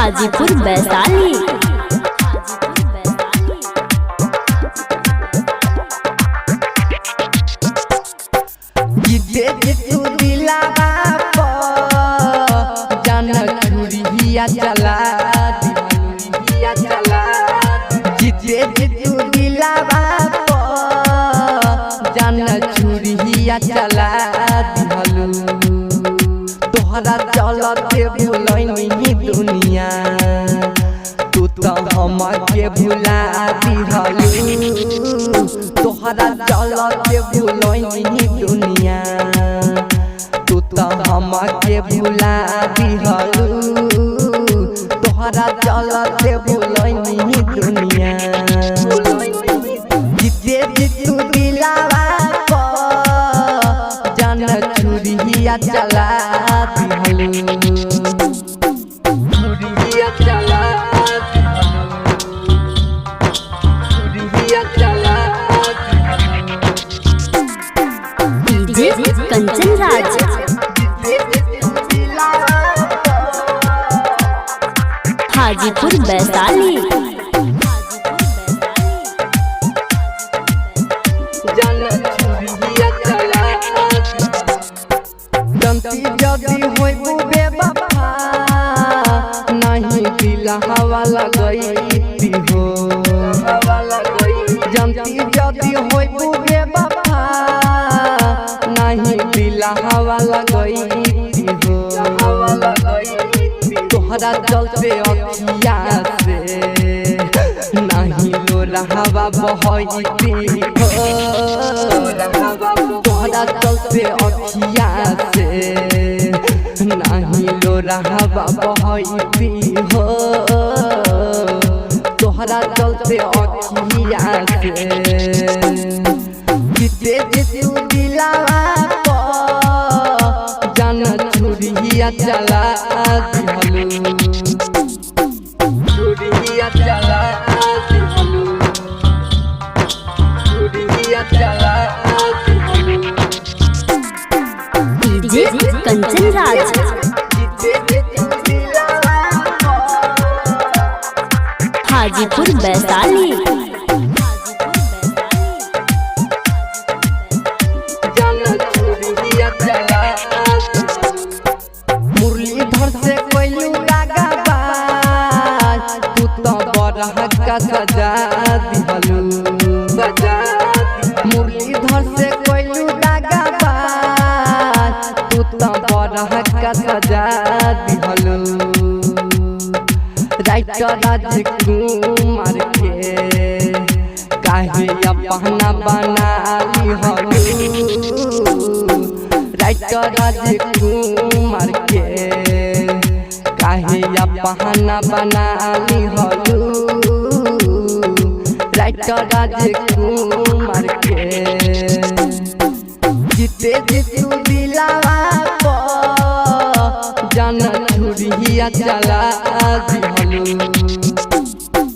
हाजीपुर वैशाली। जीते जीतू दिलावा पर जान छुरिया चला दिया चला। जीते जीतू दिलावा पर जान छुरिया चला दिहलू। तोहरा चलते भुलैनी दुनिया, तू तो हमके भुला दिहलू। तोहरा चलते भुलैनी दुनिया, तू तो हमके भुला दिहलू। तोहरा चलते भुलैनी दुनिया। जीते जीतू दिलावा पर जान छुरिया चला दिहलू। छुरिया चला छुरिया चला। डीजे कंचन राज हाजीपुर वैशाली। जनती जदि होइबू बेवफा, नहीं दिल हवा लगैती हो। जनती जदि होइबू बेवफा, नहीं दिल हवा लगैती हो। तोहरा चलते अखिया से नहीं लोरा हवा बहैती हो। तोहरा चलते अखिया से नहीं लोरा हवा बहैती हो। तोहरा चलते अखिया से जीते जीतू दिलावा पर जान छुरिया चला दिहलू। छुरिया चला दिहलू। छुरिया चला दिहलू। डीजे कंचन राज जीते जीतू दिलावा पर हाजीपुर वैशाली। मुरलीधर से कोइलू दागाबाज, तू तो बरह का सजा दिहलू। मुरलीधर से कोइलू दागाबाज, तू तो बरह का सजा दिहलू। राइटर राजकुमार के काहे अपना बना लिहलू। राइटर राजकुमार के काहे अपना बना लिहलू। राइटर राजकुमार के जीते जीतू दिलावा पर जान छुरिया चला दिहलू।